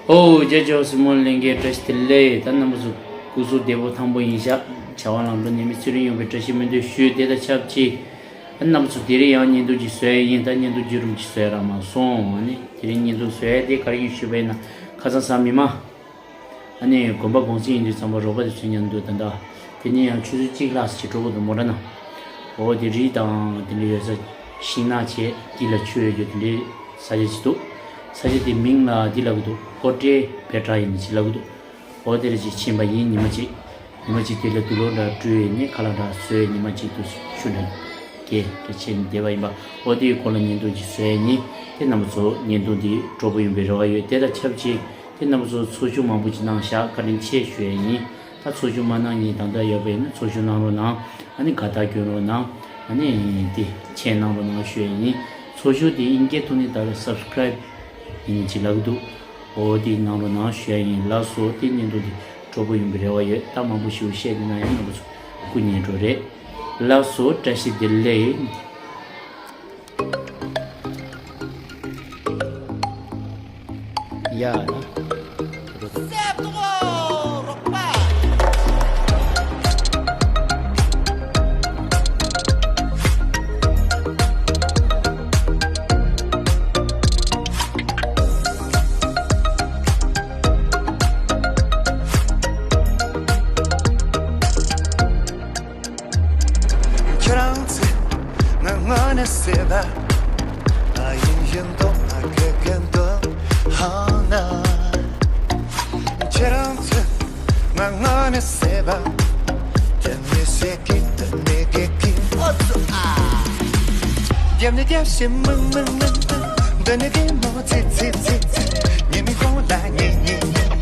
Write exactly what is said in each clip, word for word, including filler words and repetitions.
ཨོ་རྒྱལ་ལྕོག་སྲིང་མོ་ལྷན་རྒྱས་བཀྲ་ཤིས་བདེ་ལེགས། ད་རྣམ་པ་ཚོ་སྐུ་གཟུགས་བདེ་པོ་ཐང་པོ་ཡིན་ཤག་བྱ་བ་ལམ་འགྲོ་ནད་མེད་ཚེ་རིང་ཡོང་བའི་བཀྲ་ཤིས་སྨོན་འདུན་ཞུ། དེ་དང་ཆབས་ཅིག་ཨ་རྣམ་པ་ཚོ་དེ་རིང་ཡང་བརྙན་ཐུང་ཅིག་བཟོ་ཡ་ཡིན། ད་བརྙན་ཐུང་བརྒྱུད་རིམ་ཅིག་བཟོ་ཡ་རག་མ་སོང་། ཨ་ནི་དེ་རིང་བརྙན་ཐུང་བཟོ་ཡ་དེ་ག་རེ་ཡིན་ཞུས་པ་ཡིན་ན། ཁ་སང་གཟའ་མིག་དམར། ཨ་ནི་དགོན་པ་གུང་གསེང་ཡིན་དུས་ཙམ་པ་རོགས་པ་དེ་ཚོའི་མཉམ་དུ་ད་ལྟ་དེ་ནས་ཡང་ཆུ་ཚོད་གཅིག་ལྷག་ཙམ་ཅིག་འགྲོ་དགོས་འདུག་མོ་ཊ་ནང་། འོ་དེ་རི་དང་དེ་འདྲ་ཡོད་ས། ཤིང་ནགས་བྱས་དཀྱིལ་ལ་ཆུ་ཡོད་རྒྱུ་དེ་འདྲའི་ས་ཆ་ཅིག་འདུག་ས་ཆ་དེ་མིང་ལ་འདི་ལབ་ཀྱི་འདུག་ཀོ་ཏྲེ་བེ་ཏྲ་ཡིན་ནི་ཅིག་ལབ་ཀྱི་འདུག་འོ་དེ་རེ་ཅིག་ཕྱིན་པ་ཡིན། ཉི་མ་གཅིག་ཉི་མ་གཅིག་དེ་ལ་དུག་ལོག་འདྲ་བཀྲུས་ནས་ཁ་ལག་འདྲ་བཟོས། ཉི་མ་གཅིག་ཏུ་ཆུ་འདྲ་བརྒལ་འདྲ་བྱས་ནས་བསྡད་པ་ཡིན་པ། འོ་དེའི་སྐོར་ལ་བརྙན་ཐུང་ཅིག་བཟོས་ཡིན། དེ་རྣམ་པ་ཚོ་བརྙན་ཐུང་འདི་སྤྲོ་པོ་ཡོང་བའི་རེ་བ་ཡོད། དེ་དང་ཆབས་ཅིག་དེ་རྣམ་པ་ཚོ་ཚོགས་ཞུགས་མང་པོ་ཅིག་གནང་ཤག་བཀའ་དྲིན་ཆེ་ཞུ་ཡ་ཡིན། ད་ཚོགས་ཞུགས་མ་གནང་མཁན་ད་ལྟ་ཡོད་པ་ཡིན་ན་ཚོགས་ཞུགས་གནང་རོགས་གནང་། ཨ་ནི་དགའ་རྟགས་སྐྱོན་རོགས་གནང་། ཨ་ནི་དེ་མཆན་གནང་རོགས་གནང་ཞུ་ཡ་ཡིན། ཚོགས་ཞུགས་དེ་ཨིན་སྐད་ཐོག་ནས་ད་ལྟ་སབ་སི་ཀ་རའིབ་ཡིན་ཅིག་ལབ་ཀྱི་འདུག་འོ་དེ་གནང་རོགས་གནང་ཞུ་ཡ་ཡིན། ལགས་སོ། དེ་བརྙན་ཐུང་དེ་སྤྲོ་པོ་ཡོང་བའི་རེ་བ་ཡོད། ད་མང་པོ་ཞིག་བཤད་དེ་ན་ཡང་རྣམ་པ་ཚོ་སྐུ་ཉལ་འགྲོ་རེད། ལགས་སོ། བཀྲ་ཤིས་བདེ་ལེགས། ཡ། ཁྱེད་རང་ཚོས་ང་དངོས་གནས་སྲེད་པ། ཨ་ཡིན་ཡིན་དོ། ཨ་གེ་གེ་དོ། ཧ་ན། ཁྱེད་རང་ཚོས་ང་དངོས་གནས་སྲེད་པ། རྒྱབ་ནས་སྲེད་ཀི། འདི་ནས་གེ་ཀི། ཨོ་ཙི་ཨ། རྒྱབ་ནས་རྒྱབ་བྱེད་མང་མང་མང་མང་། འདི་ནས་གེ་མོ་ཚེ་ཚེ་ཚེ་ཚེ། ཉི་མའི་གོང་ལ་ཉི་ཉི་ཉི།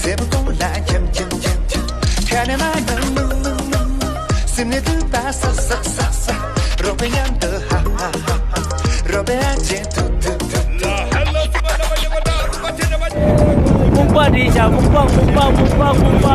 ཚེ་བོ་གོང་ལ་འཁྱམ་འཁྱམ་འཁྱམ་འཁྱམ། ཁ་ནས་མ་ནང་མང་མང་མང་མང་། སེམས་ནས་སྡུག་པ་ས་ས་ས་ས། རོགས་པའི་མཉམ་དུ་ཧ་ཧ་ཧ་ཧ། རོགས་པའི་ཨ་ཅེ་ཐུ་ཐུ་ཐུ་ཐུ། སྨུག་པ་རེད་ཤག་སྨུག་པ། སྨུག་པ། སྨུག་པ། སྨུག་པ།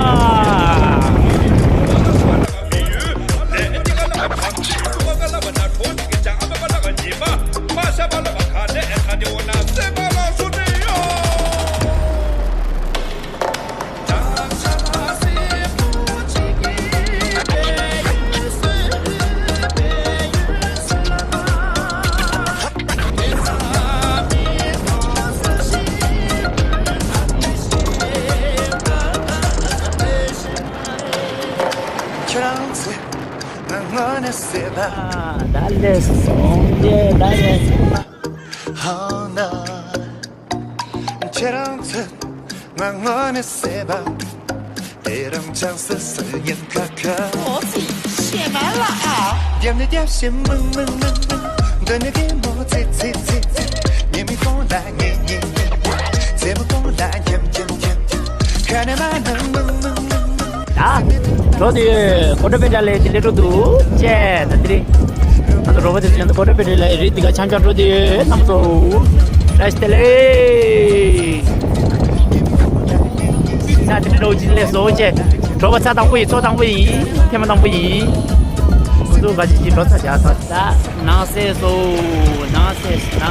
ཁྱེད་རང་ཚོས་ང་དངོས་གནས་སྲེད་པ། ད་ལས་སོང་རྗེས་ད་ལས། ཧ་ན། ཁྱེད་རང་ཚོས་ང་དངོས་གནས་སྲེད་པ། དེ་རིང་ཆང་སི་སི་ཉིན་ཁ་ཁ། ཨོ་ཙི། ཤེས་མ་ལ་ཨ། རྒྱབ་ནས་རྒྱབ་བྱེད་མང་མང་མང་མང་། འདི་ནས་གེ་མོ་ཚེ་ཚེ་ཚེ་ཚེ། ཉི་མའི་གོང་ལ་ཉི་ཉི་ཉི། ཚེ་བོ་གོང་ལ་འཁྱམ་འཁྱམ་འཁྱམ་འཁྱམ། ཁ་ནས་མ་ནང་མང་མང་མང་མང་། ད་འགྲོ་དུས་གོ་ཏྲ་པེ་ཏྲ་ལ་དེ་ལས་འགྲོ་འདུག་ཅེས་ད་དེ་རེད། ང་ཚོ་རོགས་པ་དེ་ཚོ་མཉམ་དུ་གོ་ཏྲ་པེ་ཏྲ་ལ་རི་འདི་ག་འཆམ་འཆམ་འགྲོ་དུས་རྣམ་པ་ཚོ། བཀྲ་ཤིས་བདེ་ལེགས། ས་དེ་འགྲོ་ཅི་ལས་སོ་ཅེས། གྲོགས་པོ་ཚ་དང་པོ་ཡིན། ཚོ་དང་པོ་ཡིན། ཐེངས་མ་དང་པོ་ཡིན། ཁོ་ཚོ་ག་ཅི་ཅི་འགྲོ་ཚ་བྱ་ཚ་ད་ནང་སེ་སོ། ནང་སེ་ན།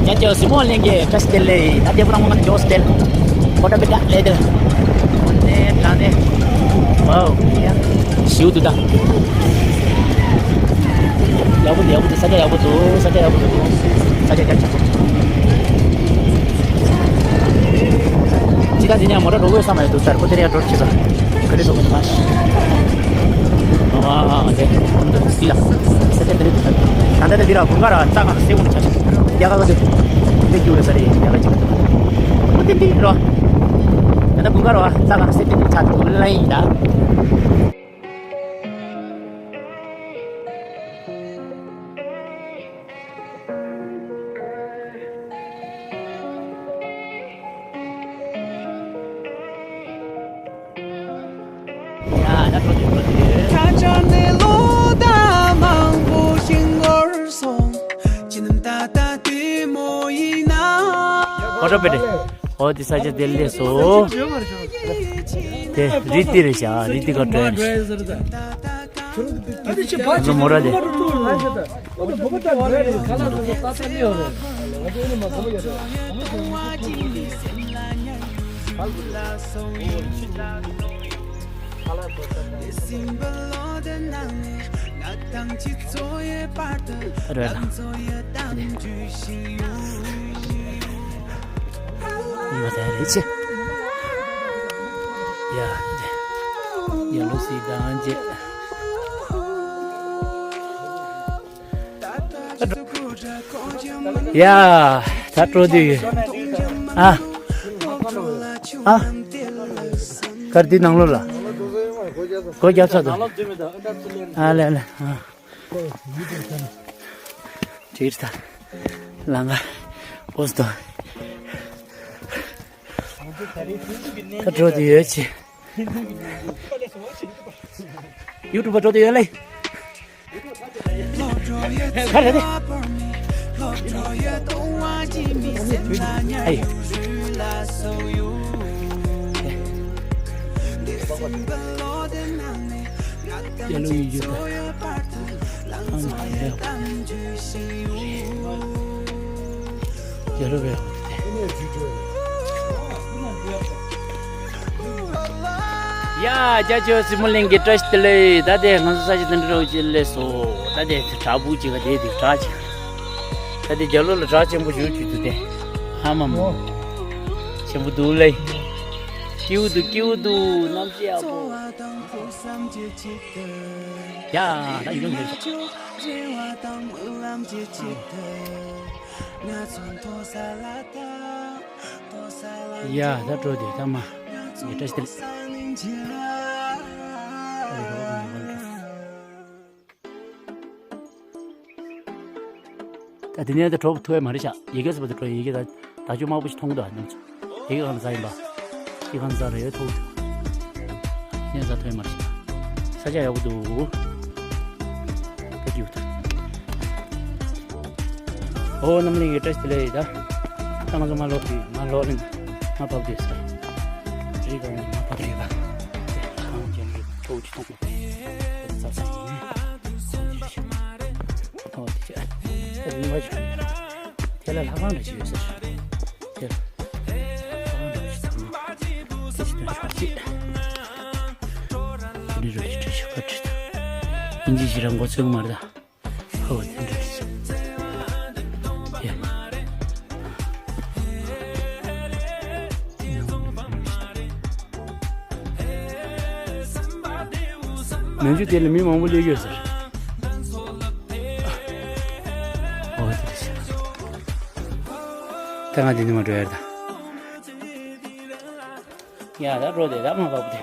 ཉ་ཅོ་སི་མོ་ལེན་གེ་ཀ་སི་ཏེ་ལེ། ད་དེ་པོ་རང་མ་ཅོ་སི་ཏེ་ལེ། ཁོ་ད་པེ་ད་ལེ་དེ། ནེ་ད་ནེ། ཝའོ། ཞིའུ་དུ་ད། ཡག་པོ་འདུག་ཡག་པོ་འདུག་ས་ཆ་ཡག་པོ་འདུག་ས་ཆ་ཡག་པོ་འདུག་ས་ཆ་རྒྱ་ཆེ། ཅི་ག་དེ་ནས་མོ་ཊ་འགྲོ་དགོས་ས་མ་ཡོད་འདུག་ས་ར་ཁོ་དེ་རེད་འགྲོ་ཆེ་ས། ག་རེ་འགྲོ་དགོས་ན་མ་ཤི། ཨ་ཨ་ཨ་དེ་འདི་ལ་ས་ཆ་དེ་རེད་འདུག་ད་ལྟ་དེ་འདི་ར་དགུན་ཁ་ར་རྩྭ་གང་སེ་འོང་ཆ་ཤི། རྒྱ་གར་ག་དེ་འདི་རྒྱུ་རེད་ས་རེད་རྒྱ་གར་ཅིག་ག་དེ་ཁོ་དེ་འདི་ར། ད་ལྟ་དགུན་ཁ་ར་རྩྭ་གང་སེ་དེ་འདི་ཆ་དེ་ལ་ཡིན་ད། ཁ་ཆག་ནས་ལོ་ཟླ་མང་པོ་ཞིག་འགོར་སོང་། ཅི་ནམ་ད་ལྟ་དེ་མོ་ཡིན་ན། ཨོ་ཏོ་པེ་ཏི། ཨོ་དེ་ས་ཆ་དེ་ལས་སོ། དེ་རི་དེ་རེད་ཤག་རི་དེ་ག་འགྲོ་ཡ་རེད། ཨ་ནི་ཆེ་བ་ཆེ་མོ་ར་དེ། རེད་ལ། ཡིན་པ་དེ་རེད་ཆེ། ཡ། ཡ་ལོ་སི་དང་ཅེ། ཡ། ད་སྤྲོ་དུས་ཡོད། ཨ། ཨ། ཀར་དེ་ནང་ལོགས་ལ། སྒོ་རྒྱབ་ཚར་དང་། ཨ་ལེ་ལེ། ཨ། ཁྲིར་ཐ། ལང་ག་ཨོ་སྟོ། ད་འགྲོ་དུ་ཡོད་ཆེ། ཡུ་ཊུབ་པ་འགྲོ་དུ་ཡོད་ལེ། ཁ་རེ་རེ། ཨའི། ཡ་ལོ་ཡི་ཡུ་ཊུབ། ཨ་མ་ཡ། ཡ་ལོ་བའི་ཧོ་དེ། ཡ། རྒྱ་ཆེ་བ་སྲིན་མོ་གླིང་གི་བཀྲ་ཤིས་བདེ་ལེགས། ད་དེ་ང་ཚོ་ས་ཆ་དེ་འདྲ་རོགས་ཅིག་སླེབས་སོ། ད་དེ་བྲག་ཕུག་ཅིག་ག་དེ་དེ་བྲག་ཅིག་ད་དེ་རྒྱ་ལོ་ལ་བྲག་ཆེན་པོ་ཞིག་གྱུར་འདུག་དེ། ཨ་མ་མ། ཆེན་པོ་འདུག་ལེ། སྐྱིད་པོ་འདུག་སྐྱིད་པོ་འདུག་གནམ་གཤིས་ཡག་པོ། ཡ། ད་ཡུལ་ལུང་ནས། ཡ། ད་འགྲོ་དེ་ད་མ། ཡ། བཀྲ་ཤིས་བདེ་ལེགས། ད་དེ་ནས་ད་གྲོགས་ཐུག་ཡ་མ་རེད་ཤག་ཡི་གེ་སུ་བ་དུ་འགྲོ་ཡི་གེ་ད་ད་ཅུ་དམར་པོ་ཞིག་མཐོང་གི་འདུག་ཨ་ནམ་ཚོ། དེ་ག་གང་ཟ་ཡིན་པ། དེ་གང་ཟ་རེ་ཡོད་ཐུག་དེ་ནས་ཟ་ཐུབ་ཡ་མ་རེད་ཤག་ས་ཆ་ཡག་པོ་འདུག་ད་ཀྱུ་ད། ཨོ་རྣམ་གླིང་གི་བཀྲ་ཤིས་བདེ་ལེགས་ཡིན་ད། ད་ང་ཚོ་མ་ལོག་དུས་མ་ལོག་ལིང་མ་བབས་དུས་ས། རི་གང་ནས་མ་བབས་དུས་ཡོད་པ། དེ་གང་ཅན་གྱི་ཐོག་ཅི་མཐོང་། ཙག་ཙག་ཡིན། ཨོ་དེ་ཆ། དེ་ལ་ལྷ་ཁང་འདྲ་ཞིག་ཡོད་ས་རེད། དེ་ལ་ལྷ་ཁང་འདྲ་ཞིག་ཚང་མ་དེ་ཞིག་དོན་ཆོག་ཅིག་འདི་རུ་ཞིག་བྲིས་ཤོག་ག་བྲིས་ད། ཨིན་ཇི་ཞིག་རང་མགོ་ཚོད་མ་རེད་ད། ཧོ་དེ་འདྲ་ཞིག་དེ། མན་ཇུ་དེ་ལ་མི་མང་པོ་སླེབས་ཡོད་ཟེར། ཨོ་དེ་རེད་ཤག་ད་ང་འདི་ནས་མར་འགྲོ་ཡ་རེད་ད། ཡ་ད་འགྲོ་དེ་ད་མ་བབས་དེ།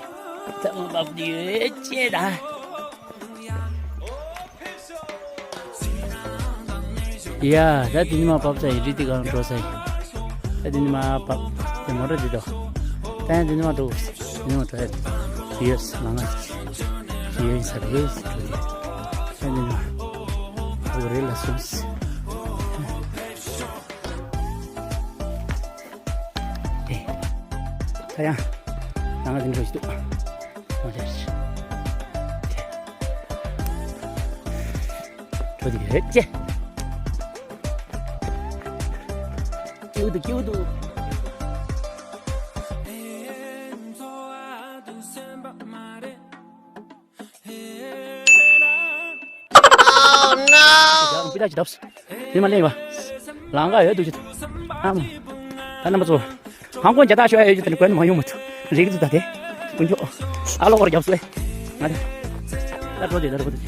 ད་མ་བབས་དེ་ཡོད་ཅེ་ད། ཡ། ད་དེ་ནས་མར་བབས་ས་ཡིན། རི་དེ་གང་འགྲོ་ས་ཡིན། ད་དེ་ནས་མར་བབས། དེ་མོ་ཊ་དེ་དོ། ད་ཡང་དེ་ནས་མར་འགྲོ། དེ་ནས་མར་འགྲོ་ཡ། དེ་ཡོད་ལང་ང་། དེ་ཡོད་ས་རེད་འགྲོ་དེ། ད་དེ་ནས་མར། འགྲོ་རེད་ལ་སོང་། ཨེ། ད་ཡང་། ལང་ང་དེ་འགྲོ་ཞིག་འདུག་མ་རེད། འགྲོ་དེ་ཡོད་ཅེ། སྐྱིད་པོ་འདུག་སྐྱིད་པོ་འདུག Oh no! ཡང་སྤུས་དག་ཅིག་བཏབ། དེ་མ་ལེན་པ། ལང་ཀ་ཡོད་འདུག་ཅི། ཨ་མ། ད་རྣམ་པ་ཚོ། ཧང་ཀོང་རྒྱ་སྟག་ཤོར་ཡ་ཡོད་ཅི། དེ་ནི་གོན་མ་ཡོང་མ་ཐུབ། རིག་འཛུགས་ད་དེ། དཀོན་མཆོག་ཨ་ལོ་སྐོར་རྒྱབ་སོ་ཨེ། ང་དེ། ད་འགྲོ་དེ་ད་འགྲོ་དེ།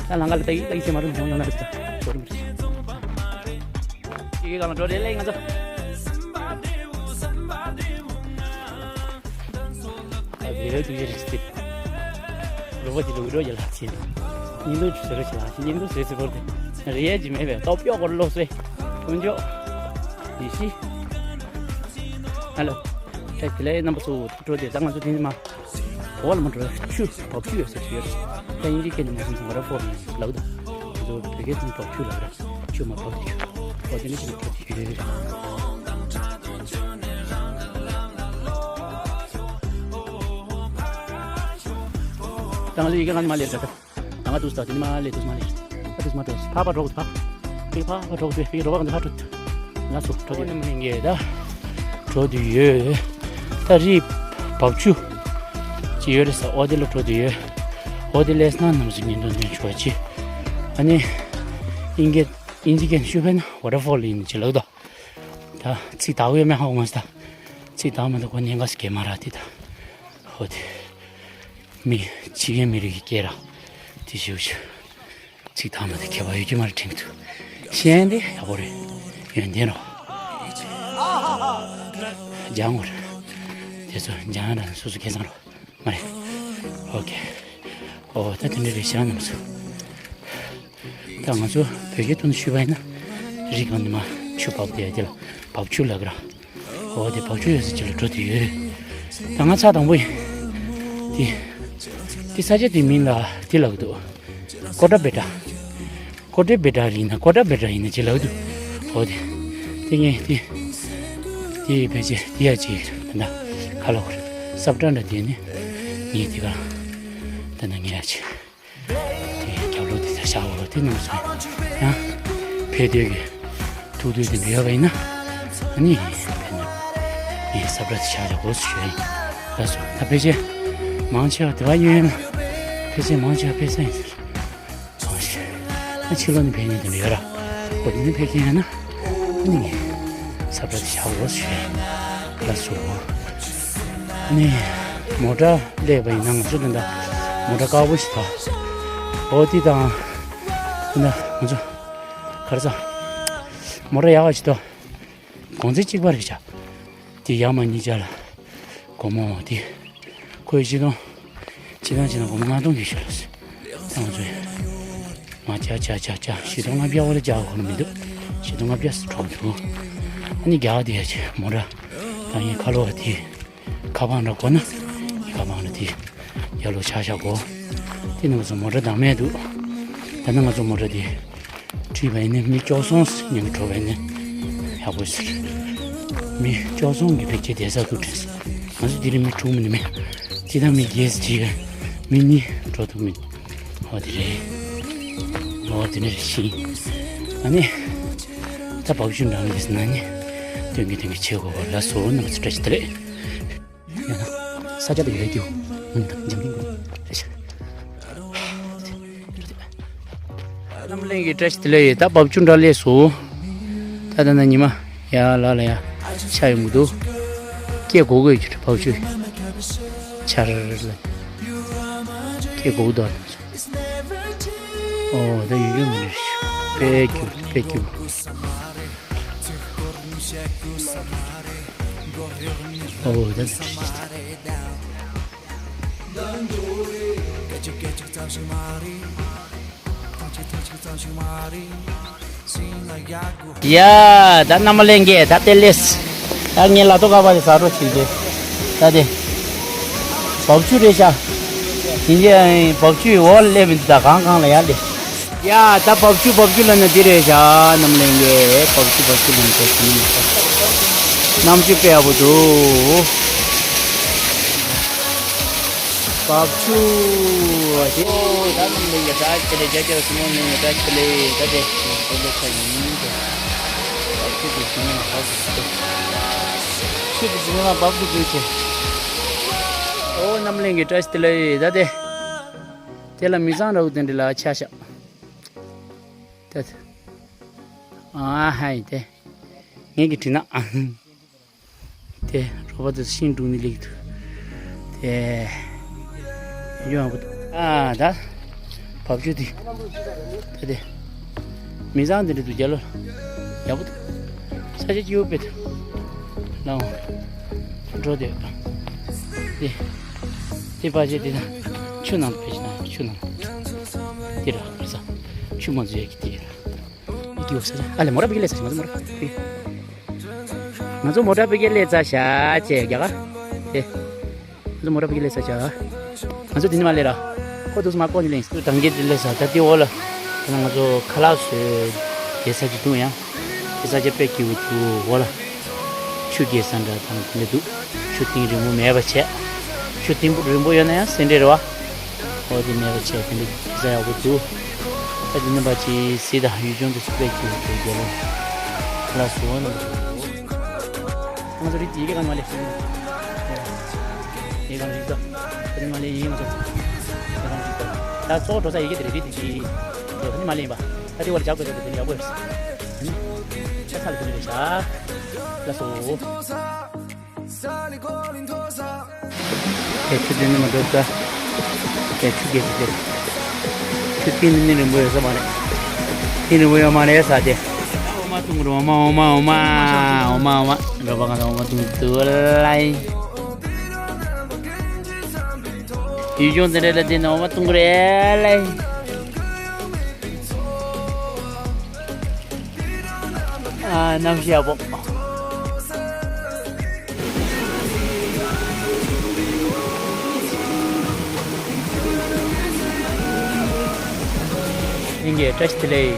ད་ལང་ཀ་ལ་ལྟ་གི་ལྟ་གི་བྱེད་མ་རུང་ཡོང་ཡོང་ན་རེད་ད། འགྲོ་རུང་རེད། ཡི་གེ་གང་ལ་འགྲོ་རེད་ལེ་ང་ཚོ། ཨ་བེ་ར་དུ་ཡེ་རེ་སྟེ། རོ་བོ་དེ་ལུག་རོ་ཡེ་ལ་ཆེ། ཉིན་དུ་ཆུ་རོ་ཆེ་ལ་ཆེ། ཉིན་དུ་སེ་སེ་བོར་ཏེ། རེ་ཡེ་ཇི་མེ་བེ་ཏོ་ཡོ་གོར་ལོ་སེ། ཀུན་ཇོ། ཡེ་ཤི། ཧ་ལོ། ཁྱེད་དེ་ལས་རྣམ་པ་ཚོ་འགྲོ་དེ་ད་ང་ཚོ་དེ་ནི་མ། འོ་ལ་མ་འགྲོ་ཆུ་བབ་ཆུ་ཡོད་སེ་ཆུ་ཡོད། ད་ཡིན་གྱི་ཁྱེད་ནི་མ་སོང་སོང་ག་ར་ཧྥོ་མི་ལབ་དུ། ང་ཚོ་བོད་སྐད་དུ་བབ་ཆུ་ལབ་ར། ཆུ་མ་བབ་དེ་ཆུ། འོ་དེ་ནི་ཆུ་མ་བབ་དེ་ཆུ་ཡོད་རེད། ང་ཚོ་ཡི་གེ་ང་ཚོ་མ་ལས་རེད་ད། ང་ང་དུས་ད་དེ་ནི་མ་ལས་དུས་མ་ལས། ད་དུས་མ་འགྲོ། ཕ་ཕ་འགྲོ་གི་ཕ། ཕི་ཕ་ཕ་འགྲོ་གི་ཕི་རོ་བ་ག་ཕ་འགྲོ། ང་ཚོ་འགྲོ་དུས་ནི་མི་ངེས་ད། འགྲོ་དུས་ཡོད། ད་རི་བབ་ཆུ་ཅི་ཡོད་རེད་ས་ཨོ་དེ་ལ་འགྲོ་དུས་ཡོད། ཨོ་དེ་ལས་ན་ནམ་སུ་ཉིན་དུ་ནས་འགྲོ་ཅི། ཨ་ནི་ཨིན་སྐད་ཨིན་ཇི་སྐད་ཤུ་ཕན་ཝ་ཊར་ཕོལ་ཡིན་ཅི་ལགས་ད། ད་ཚིག་དག་ཡོད་མེད་ཧ་གོ་མ་སི་ད། ཚིག་དག་མ་ད་གོ་ཉེན་ཁ་སི་གེ་མ་ར་དེ་ད། ཨོ་དེ། མི་ཕྱི་རྒྱལ་མི་རིགས་ཀྱི་སྐད་ར་དེ་ཞུ་ཞུ། ཚིག་ཐ་མ་དེ་ཁྱད་པར་ཡོད་ཀྱི་མ་རེད་དྲན་གྱི་འདུག་གཞན་དེ་ཡག་པོ་རེད། ཡོན་ཏན་རོ། སྦྱང་དགོས་རེད། དེ་ཚོ་སྦྱང་ཡ་ན་སོ་སོ་ཁེ་བཟང་རོ། མ་རེད། ཨོ་ཁེ། ཨོ་ད་དེ་འདྲ་རེད་ཤག་རྣམ་ཚོ། ད་ང་ཚོ་བོད་སྐད་ཐོག་ནས་ཞུས་པ་ཡིན་ན། རི་སྒང་ནས་མར་ཆུ་འབབ་བསྡད་ཡ་དེ་ལ་བབ་ཆུ་ལབ་ཀྱི་ར། འོ་དེ་བབ་ཆུ་ཡོད་ས་ཅིག་ལ་འགྲོ་དུས་ཡོད། ད་ང་ཚ་དང་པོ་ཡིན། དེ། དེ་ས་ཆ་དེ་མིང་ལ་དེ་ལབ་ཀྱི་འདུག་ཀོ་ཏྲ་བེ་ཏྲ། ཀོ་ཏྲ་བེ་ཏྲ་ཡིན་ན་ཀོ་ཏྲ་བེ་ཏྲ་ཡིན་ན་ཅིག་ལབ་ཀྱི་འདུག་འོ་དེ། དེ་ངས་དེ། དེ་ཕལ་ཆེར་དེ་ཡ་ཅིག་ད་ལྟ་ཁ་ལོ་ཁོར་སབ་ཏྲ་འདྲ་དེ་ནི། ངས་དེ་ག་ད་ལྟ་ངས་ཡ་ཅིག་དེ་རྒྱབ་ལོགས་དེ་ཚ་ཤ་འོ་དེ་ནང་སོང་ཡང་། ཕེ་དོད་ཀྱི་ཐུག་དུས་དེ་འདྲ་ཡོད་པ་ཡིན་ན། ཨ་ནི་ཕེ་ན་ངས་ས་བཀྲ་དེ་ཤ་ཤ་འོ་སུ་ཞོ་ཡིན་ལ་སོ་ད་ཕལ་ཆེར་མང་ཆེ་བ་དེ་བ་ཡོད་ཡིན་ན། ཕལ་ཆེར་མང་ཆེ་བ་ཕེ་ས་ཡིན་ཟེར། མང་ཆེ་ཨ་ཕྱི་ལོགས་ནས་ཕེ་ཉན་དེ་འདྲ་ཡོད་ར། འོ་དེ་ནི་ཕེ་ཁྱེད་ཡིན་ན། ཨ་ནི་ངས་ས་བཀྲ་དེ་ཤ་འོ་སུ་ཞོ་ཡིན་ལ་སོ། ནས་མོ་ཊ་སླེབས་པ་ཡིན་ན་ང་ཚོ་འདི་འདྲ་མོ་ཊ་དཀར་པོ་ཞིག་ཐོག་འོ་དེ་དང་། འདི་འདྲ་ང་ཚོ་ག་རེ་ཟ། མོ་ཊ་ཡག་པ་ཞིག་ཐོག་གོང་ཚད་གཅིག་པ་རེད་བྱ། དེ་ཡར་མར་གཉིས་ཆར་ལ་སྒོར་མོ་དེ་ཁོས་བཞི་སྟོང་། ཕྱི་ཐང་ཕྱི་ཐང་སྒོར་མོ་ལྔ་སྟོང་གི་ཞུ་ལ་སོ། ད་ང་ཚོས་མ་བྱ་བྱ་བྱ་བྱ་བཞི་སྟོང་ལྔ་བརྒྱ་བ་ལ་བྱ་བ་ཁོ་ན་མི་འདུག་བཞི་སྟོང་ལྔ་བརྒྱ་སུ་གྲོགས་འདུག་ཨ་ནི་རྒྱ་ག་དེ་ཡ་ཆེ་མོ་ར། ད་ངའི་ཁ་ལོ་བ་དེ་ཁ་པང་འདྲ་གོ་ན་ཁ་པང་ལ་དེ་ཡ་ལོ་ཆ་ཤ་གོ་དེ་ནི་ང་ཚོ་མོ་ར་དང་མེད་འདུག་ད་ནི་ང་ཚོ་མོ་ར་དེ་ཁྲིད་པ་ཡིན་ནི་མི་བཅུ་གསུམ་ཉིན་གྲོ་བ་ཡིན་ནི་ཡག་པོ་ཟེར། མི་བཅུ་གསུམ་གྱི་བེད་སྤྱད་བསྡད་ས་ཁུལ་དྲན་སོང་། ང་ཚོ་དེ་རིང་མི་དྲུག་མིན་ནི་མེད། ཅི་ད་མི་རྒྱལ་སྲིད་ཅིག་མི་གཉིས་འགྲོ་ཐུབ་མིན། འོ་དེ་རེད། འོ་དེ་ནི་རེད་ཤི། ཨ་ནི། ད་བབ་ཆུ་འགྲམ་ལས་ན་ནི། སྟོན་གི་སྟོན་གི་ཆེ་གོ་བ་ལ་སོ་ནམ་ཚོ་བཀྲ་ཤིས་བདེ་ལེགས། ཡང་ན། ས་ཆ་དེ་ཡོད་རྒྱུ། ངུན་དང་འཇམ་གྱི་ངུན། རེད་ཤག་རྣམ་གླིང་གི་བཀྲ་ཤིས་བདེ་ལེགས་ཡོད། ད་བབ་ཆུ་འདྲ་ལས་སོ། ད་ད་ན་ཉི་མ་ཡ་ལ་ལ་ཡ་ཆ་ཡོང་གི་འདུག་སྐད་གོ་གོ་ཡོད་རྒྱུ་བབ་ཆུ་ཆར་ལ་སྐད་གོ་གོ་འདུག་ཨོ་ད་ཡོད་ཡོད་མི་རེད། དཔེ་སྐྱིད་དཔེ་སྐྱིད། ཨོ་ད་ཡ་ད་རྣམ་པ་ལྷན་རྒྱས་ད་ལྟ་ལས། ད་ངས་ལ་ཏོ་ཀ་བ་ལས་ཟ་འགྲོ་བྱེད་ཀྱི། ད་དེ། བབ་ཆུ་རེད་ཤག་ཡིན་གྱི་བབ་ཆུའི་འོག་ལ་སླེབས་མི་འདུག་ད་གང་གང་ལ་ཡར་སླེབས། ཡ་ད་བབ་ཆུ་བབ་ཆུ་ལབ་ན་འདི་རེད་ཤག་རྣམ་པ་ལྷན་རྒྱས་བབ་ཆུ་བབ་ཆུ་ལབ་ན་འདི་རེད་ཤག་གནམ་གཤིས་དཔེ་ཡག་པོ་འདུག་བབ་ཆུ། ཨོ་ད་རྣམ་པ་ལྷན་རྒྱས་བཀྲ་ཤིས་བདེ་ལེགས། རྒྱ་རྒྱ་སུ་མོ་ལྷན་རྒྱས་བཀྲ་ཤིས་བདེ་ལེགས། ད་དེ་བོད་ལོ་ཁ་ཡིན་ཏེ། བབ་ཆུ་དེ་ཞིང་ལ་བབ་ཆུ་དེ་ཞིང་ལ་བབ་ཆུ་དེ་ཆེ། ཨོ་རྣམ་པ་ལྷན་རྒྱས་བཀྲ་ཤིས་བདེ་ལེགས། ད་དེ། དེ་ལ་མི་ཚང་ར་བུ་དེ་འདྲ་ལ་ཆ་ཤག་ད་དེ། ཨ་ཧའི་དེ། ངེད་ཀྱི་དྲིན་ན། དེ་རོ་པ་དེ་ཤིང་སྒྲུག་ནི་ལེགས་འདུག་དེ་ཡོང་བ་ཨ་ད་བབ་ཆུ་དེ་དེ་དེ་མི་ཚང་དེ་འདྲ་འདུག་རྒྱ་ལོ་ཡག་པོ་འདུག་ས་ཆ་སྐྱིད་པོ་དཔེ་འདུག་ལའོ་འགྲོ་དེ་དེ་དེ་པ་ཆེ་དེ་ན་ཆུ་ནང་དུ་ཕེབས་ཤིག་ན་ཆུ་ནང་དེ་ར་ས་ཆུ་མ་འཛུལ་ཡ་གི་དེ་ར། ཀྱི་འོ་ས་ཆ་ཨ་ལེ་མོ་ར་པི་ཀེ་ལེ་ས་ཆ་ང་ཚོ་མོ་ར་པི་ཀེ། ང་ཚོ་མོ་ར་པི་ཀེ་ལེ་ས་ཆ་ཅེ་རྒྱ་གར། ཨེ། ང་ཚོ་མོ་ར་པི་ཀེ་ལེ་ས་ཆ། ང་ཚོ་དེ་ནི་མ་ལེ་ར། ཁོ་དུས་མ་ཀོ་ནི་ལེན་སུ་དང་གེ་དེ་ལེ་ས་ད་དེ་འོ་ལ། ཁོ་ན་ང་ཚོ་ཁ་ལག་སོས། དེ་ས་ཆ་དུང་ཡང་། དེ་ས་ཆ་དཔེ་སྐྱིད་པོ་འདུག་འོ་ལ། ཆུ་རྒྱས་ས་འདྲ་དང་དེ་འདྲ་འདུག་ཆུ་གཏིང་རིང་པོ་མེད་པ་བྱས། ཆུ་གཏིང་པོ་རིང་པོ་ཡོད་ན་ཡང་སེ་འབྲས་རེད་བ། ཨོ་དེ་མེད་པ་བྱས་དེ་འདྲ་ཟ་ཡག་པོ་འདུག་ད་དེ་ནི་པ་ཅི་སྲིད་དང་ཡུལ་ལྗོངས་དེ་ཚོ་དཔེ་སྐྱིད་པོ་འདུག་རྒྱལ་ལོ། ལ་སོ་ན། ང་ཚོ་རིགས་ཀྱི་ཡི་གེ་གང་མ་ལས། ཡི་གེ་གང་རིགས་ད། དེ་མ་ལས་ཡིན་ང་ཚོ། ཡི་གེ་གང་རིགས་ད། ད་གཙོ་བོ་འགྲོ་ས་ཡི་གེ་དེ་རེད། རིགས་དེ་ཀྱི་འགྲོ་ས་ནི་མ་ལས་ཡིན་པ། ད་དེ་བ་ལ་ཇག་དགོས་ད་དེ་ནི་ཡག་པོ་རེད། ད་ནི། ད་ས་ལ་དེ་ནི་རེད་ཤག་ལ་སོ། ཨེ་ཆུ་དེ་ནི་མ་འགྲོ་ས། ཨེ་ཆུ་རྒྱལ་ཆུ་དེ། ཆུ་ཐིག་ནི་ནི་རིང་པོ་ཡོད་ས་མ་རེད། ཐིག་རིང་པོ་ཡོད་མ་རེད་ས་དེ། འོ་མ་འཐུང་གི་རེད། འོ་མ་འོ་མ་འོ་མ་འོ་མ་འོ་མ། འགྲོ་པ་གང་ས་འོ་མ་འཐུང་འདུག་ལ། ཡུལ་ལྗོངས་དེ་འདྲ་ལ་བསྡད་ནས་འོ་མ་འཐུང་གི་རེད་ལ། ཨ། གནམ་གཤིས་ཡག་པོ། ལྷན་རྒྱས་བཀྲ་ཤིས་བདེ་ལེགས།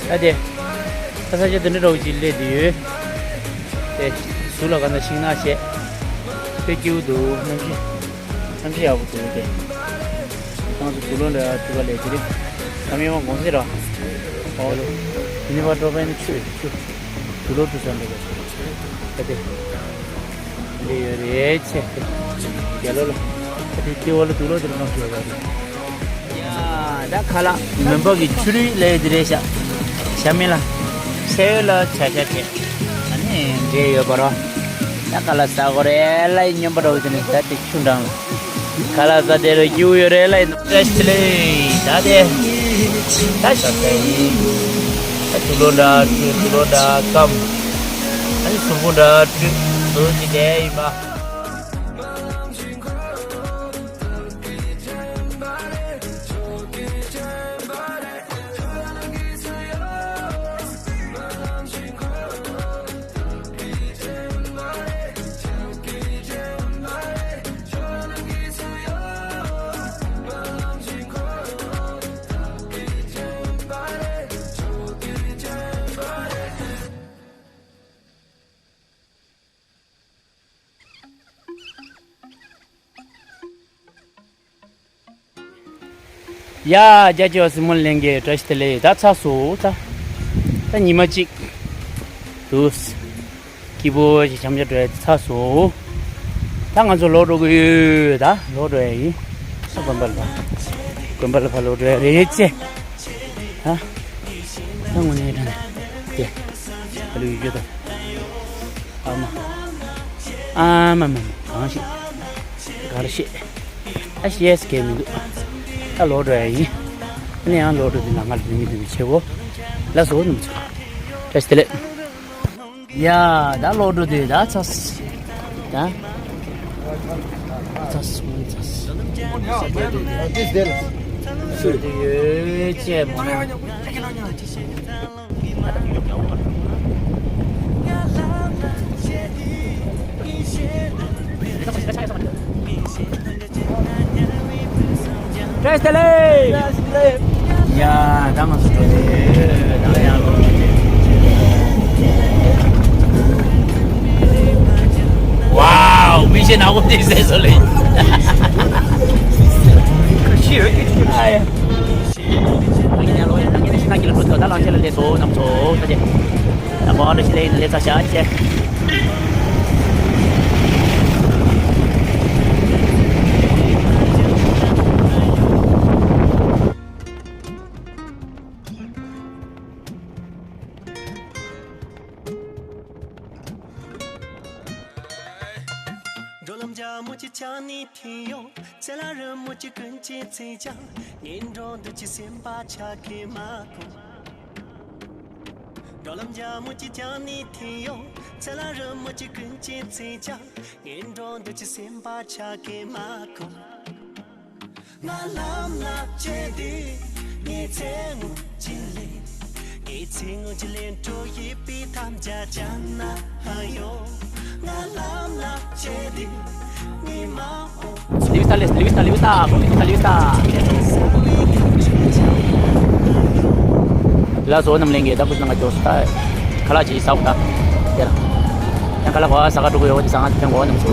ད་དེ། ད་ས་ཆ་འདི་འདྲ་འདྲ་བོ་ཅིག་སླེབས་བསྡད་ཡོད། དེ། ཟུར་ལ་ག་ན་ཤིང་ནགས་བཤད། དཔེ་སྐྱིད་པོ་འདུག་གནམ་གཤིས། གནམ་གཤིས་ཡག་པོ་འདུག་སྟེ། ཁྱེད་རང་ཚོ་དུག་ལོག་ལ་ཐུག་ག་ལས་དེ་རིང་། ཀ་མེད་མ་དགོང་ཟེར་ར། ཨོ་ལོ། དེ་ནས་ཕར་འགྲོ་བས་ནི་ཆུ་ཆུ། དུག་ལོག་ཏུ་ཟ་འགྲོ་བས། ད་དེ། འདི་ཡོད་རེད་ཆེ། རྒྱ་ལོ་ལ། ད་དེ་ལྟེ་བ་ལ་དུག་ལོག་དེ་རུ་མ་ཤོར་བ་རེད། ཡ། ད་ཁ་ལག་མོན་པ་གི་ཆུ་རུད་ལས་དེ་རེད་ཤག་ཤ་མེད་ལ། ཤ་ཡོད་ལ་ཆ་ཤ་བྱས། ཨ་ནི་འདྲེ་ཡོད་པ་རོ། ད་ཁ་ལག་ཟ་དགོས་རེད་ལ་སྙོམས་པ་འགྲོ་གི་དེ་ནི་ད་དེ་ཆུ་འགྲམ་ལ། ཁ་ལག་ཟ་དེ་རུ་རྒྱུ་ཡོད་རེད་ལ་ཡིན་ནོ། བཀྲ་ཤིས་བདེ་ལེགས། ད་དེ། ད་ཞབས་བརྟན་ཡིན། ད་དུག་ལོག་འདྲ་བཀྲུས། དུག་ལོག་འདྲ་སྐམ། ཨ་ནི་གཟུགས་པོ་འདྲ་བཀྲུས། འདུག་ཅི་བསྡད་ཡིན་པ། ཡ། རྒྱ་ཆེ་བ་སྲིང་མོ་ལྷན་རྒྱས་བཀྲ་ཤིས་བདེ་ལེགས། ད་ཚར་སོང་ད། ད་ཉི་མ་གཅིག་འདུག་སྐྱིད་པོ་ཞིག་འཆམ་འཆམ་འགྲོ་ཡ་ཚར་སོང་། ད་ང་ཚོ་ལོག་འགྲོ་གི་ཡོད། ད་ལོག་འགྲོ་ཡ་ཡིན། ད་དགོན་པ་ལ་ཕར། དགོན་པ་ལ་ཕར་ལོག་འགྲོ་ཡ་རེད་ཅེ། ད། ད་དངོས་གནས་དྲང་གནས། དེ། ད་ལོ་ཡོད་རྒྱུ་ད། ཨ་མ། ཨ་མ་མ་མ། གང་ཞིག་ག་རེ་བཤད། ཨ་ཤེས་སྐད་མི་འདུག་ད་ལོག་འགྲོ་ཡ་ཡིན། ཨ་ནི་ཡང་ལོག་འགྲོ་དུས་ན་ང་ལ་དུས་མི་དུས་མི་བྱེད་གོ། ལགས་སོ་རྣམ་པ་ཚོ། བཀྲ་ཤིས་བདེ་ལེགས། ཡ། ད་ལོག་འགྲོ་དུས་ད་ཚར། ད། ཚར་སོང་ཚར་སོང་། ཚར་དུས་ཡོད་ཅེས་མོ། བཀྲ་ཤིས་བདེ་ལེགས། ཡ། ད་ང་ཚོ་འགྲོ་དེ་ཡོད། ད་ཡང་ལོ། ཝའོ། མི་ཤེས་ན་འོ་དེ་ཟེར་སོ་ལེ། ཤི་ཡོད་ཀྱི་ཨ་ཡ། ད་ངས་ལོ་ཡ། ད་ངས་ཤི་ན་གི་ལ་འགྲོ་ཐོ། ད་ལང་ཆེ་ལ་ལས་སོ་ནམ་སོ་ད་ཅེ། ད་བ་ལ་ཤི་ལེ་ཡིན་ལས་ཚ་ཤ་ཅེ། འགྲོ་ལམ་རྒྱ་མོ་ཅིག་ཆགས་ནས་ཐིག་ཡོང་། ཚེ་ལ་རི་མོ་ཅིག་ཀུན་གྱི་ཚིག་ཅང་། ངན་འགྲོ་འདུག་ཅི་སེམས་པ་ཆགས་ཀྱི་མ་ཁོ། འགྲོ་ལམ་རྒྱ་མོ་ཅིག་ཆགས་ནས་ཐིག་ཡོང་། ཚེ་ལ་རི་མོ་ཅིག་ཀུན་གྱི་ཚིག་ཅང་། ངན་འགྲོ་འདུག་ཅི་སེམས་པ་ཆགས་ཀྱི་མ་ཁོ། ང་ལམ་ལ་བཅད་དེ་ངའི་ཚེ་ངོ་ཅི་ལེན། ངའི་ཚེ་ངོ་ཅི་ལེན་འགྲོ་ཡི་པི་ཐམ་ཅ་ཅ་ན་ཧ་ཡོ། ང་ལམ་ལ་བཅད་དེ་ངའི་མ་ཨོ། ལི་བི་སྟ་ལི་བི་སྟ་ལི་བི་སྟ་ལི་བི་སྟ། ལགས་སོ་རྣམ་གླིང་གི་ད་ཁུ་ནང་ག་ཇོ་སྟ་ཁ་ལག་ཅིག་ཟ་བ་ད་དེ་ར། ཡང་ ལ་གོ་ས་ག་འགྲོ་གི་ཡོད་ཟེར་ང་ཐེངས་གོ་ནམ་སོ།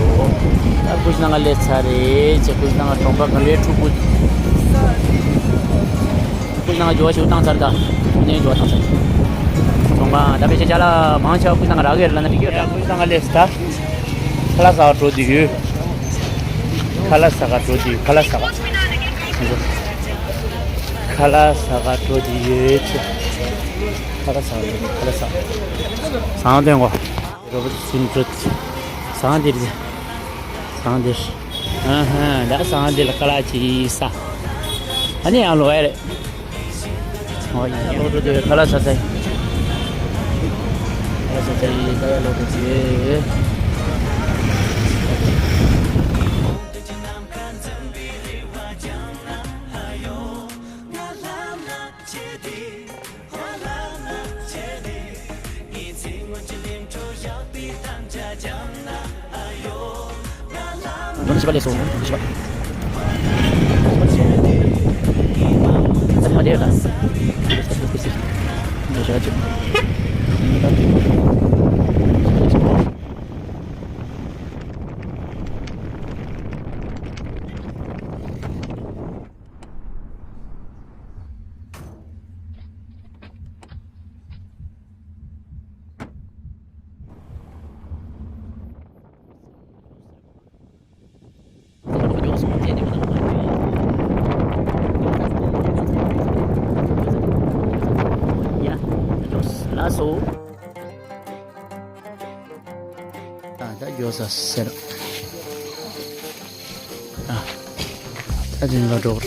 ད་ཀུ་ཤི་ན་ང་སླེབས་ཚར་རེད་ཅེ། ཀུ་ཤི་ན་ང་གྲོང་པ་ག་ལེ་ཕྲུ་གུ། ཀུ་ཤི་ན་ང་འགྱོ་བ་ཞིག་བཏང་ཚར། ད་ནས་འགྱོ་བ་བཏང་ཚར། གྲོང་པ་ད་ཕལ་ཆེར་ཅ་ལག་མང་ཆེ་བ་ཀུ་ཤི་ན་ང་རག་གི་རེད་ལབ་ན་འགྲིག་གི་རེད། ཀུ་ཤི་ན་ང་སླེབས་ད། ཁ་ལག་ཟ་ག་འགྲོ་དུས་ཡོད། ཁ་ལག་ཟ་ག་འགྲོ་དུས་ཁ་ལག་ཟ་ག་ཁ་ལག་ཟ་ག་འགྲོ་དུས་ཡོད་ཅེ། ཁ་ལག་ཟ་ག་འགྲོ་དུས་ཁ་ལག་ཟ། ཟངས་སྟོན་གོ། རོ་བོ་ཚུན་ཁྲོད། ཟངས་འདིར། ཟངས་འདིར། ཨ་ཧ། ད་ཟངས་འདིར་ཁ་ལག་ཅིག་ཟ། ཨ་ནི་ཡང་ལོ་ཡ་རེད། ཨོ་ཡ་ལོ་དེ་ཁ་ལག་ཟ་ཟ་ཡི། ཁ་ལག་ཟ་ཟ་ཡི་ད་ཡ་ལོ་དེ་ཟེ། ལགས་སོ། ད་ད་མགྱོགས་ས་ཟེར། ཨ། ད་དེ་ལ་འགྲོ།